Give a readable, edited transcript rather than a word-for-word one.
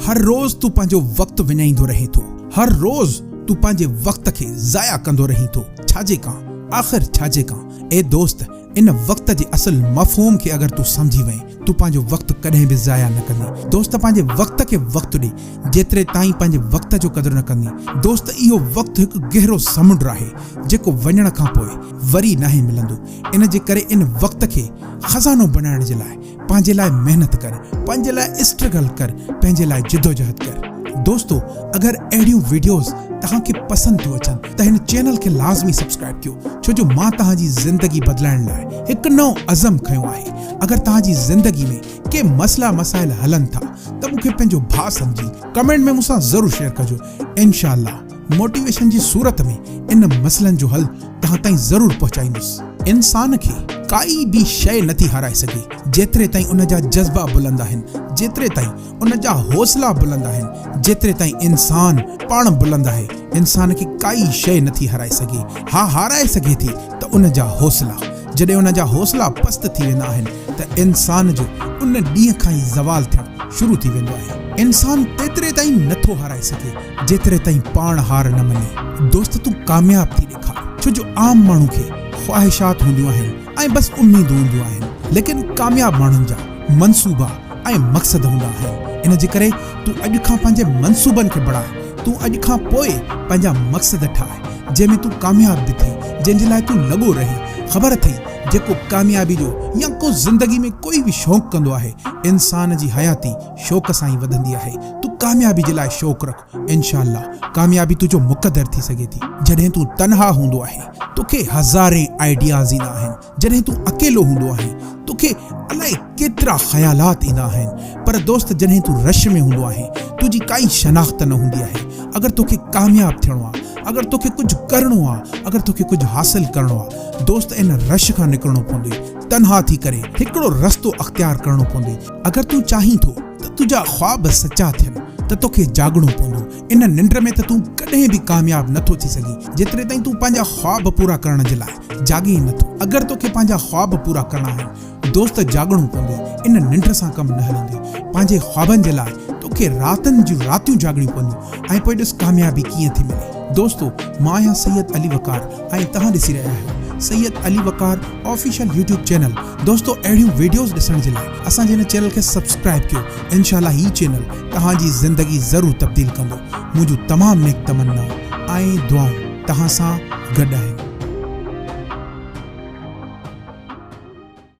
هر روز تون پنهنجو وقت وڃائيندو رهين ٿو. هر روز تون پنهنجي وقت کي ضايع ڪندو رهين ٿو. ڇا جي ڪان؟ آخر ڇا جي ڪان؟ اي دوست! ان وقت جي اصل مفهوم کي اگر تون سمجهي وئين، تون پنهنجو وقت ڪڏهن به ضايع نه ڪندين. دوست پنهنجي وقت کي وقت ڏي. جيتري تائين پنهنجي وقت جو قدر نه ڪندين. دوست اهو وقت هڪ گهرو سمنڊ آهي، جيڪو وڃڻ کان پوء وري ناهي ملندو. ان جي ڪري ان وقت کي خزانو بنائڻ جي لاء پنهنجي لاء محنت ڪر، پنهنجي لاء اسٽرگل ڪر، پنهنجي لاء جدوجهد ڪر. دوستو اگر اهڙيون وڊيوز توهان کي پسند ٿيون اچن ته هن چينل کي لازمي سبسڪرائب ڪيو ڇو جو مان توهان جي زندگي بدلائڻ لاء هڪ نئون عزم کنيو آهي اگر توهان جي زندگي ۾ ڪي مسئلا مسائل هلن ٿا ته مون کي پنهنجو ڀاء سمجهي ڪمينٽ ۾ مون سان ضرور شيئر ڪجو انشاء الله موٽيويشن جي صورت ۾ ان مسئلن جو حل توهان تائين ضرور پهچائيندس. انسان کي ڪائي به شيء نٿي هارائي سگهي، جيتري تائين ان جا جذبا بلند آهن، جيتري تائين ان جا حوصلا بلند آهن، جيتري تائين انسان پاڻ بلند آهي، انسان کي ڪائي شيء نٿي هارائي سگهي. ها هارائي سگهي ٿي ته ان جا حوصلا. جڏهن ان جا حوصلا پست ٿي ويندا آهن ته انسان جو ان ڏينهن کان ئي زوال ٿيڻ شروع ٿي ويندو آهي. انسان تيتري تائين نٿو هارائي سگهي، جيتري تائين پاڻ هار نه مڃي. دوست تون ڪامياب ٿي ڏيکار. ڇو جو عام ماڻهو کي خواهشات هونديون آهن ۽ بس اميدون هونديون آهن ليڪن ڪامياب ماڻهن جا منصوبا ۽ مقصد هوندا آهن. ان جي ڪري تون اڄ کان پنهنجي منصوبن کي بڻاء. تون اڄ کان پوء پنهنجا مقصد ٺاهه جنهن ۾ تون ڪامياب به ٿين جنهن جي لاء تون لڳو رهين. خبر اٿئي جيڪو ڪاميابي جو يا ڪو زندگي ۾ ڪوئي به شوق ڪندو آهي انسان جي حياتي شوق سان ئي وڌندي آهي. تون ڪاميابي جي لاء شوق رک. انشاء الله ڪاميابي تنهنجو مقدر ٿي سگهي ٿي. جڏهن تون تنها هوندو آهين توکي هزارين آئيڊياز ايندا آهن. جڏهن تون اڪيلو هوندو آهين توکي الائي ڪيترا خيالات ايندا آهن. پر دوست جڏهن تون رش ۾ هوندو آهين تنهنجي ڪائي شناخت نه هوندي آهي. اگر توکي ڪامياب ٿيڻو آ، اگر توکي ڪجهه ڪرڻو آ، اگر توکي ڪجهه حاصل ڪرڻو آ دوست ان رش کان نڪرڻو پوندوئي. تنها ٿي ڪري هڪڙو رستو اختيار ڪرڻو پوندوئي. اگر تون چاهين ٿو ته تنهنجا خواب سچا ٿين ته توکي جاڳڻو پوندو. ان ننڊ ۾ ته تون ڪڏهن به ڪامياب نه ٿو ٿي سگهين جيتري تائين تون پنهنجا خواب پورا ڪرڻ جي لاء جاڳين نه ٿو. اگر توکي پنهنجا خواب پورا ڪرڻا آهن دوست جاڳڻو پوندو. ان ننڊ سان ڪم نه هلندو. پنهنجي خوابن جي لاء توکي راتن جون راتيون جاڳڻيون پونديون ۽ پوء ڏس ڪاميابي ڪيئن ٿي ملي. دوستو مان آهيان سيد علي وقار ۽ توهان ڏسي رهيا آهيو Syed Ali Waqar official YouTube channel دوستو اهڙيون ويڊيوز ڏسڻ جي لاء اسان جي هن چينل کي سبسڪرائب ڪيو انشاء الله هي چينل توهان جي زندگي ضرور تبديل ڪندو منهنجون تمام نيڪ تمنائون ۽ دعائون توهان سان گڏ آهن.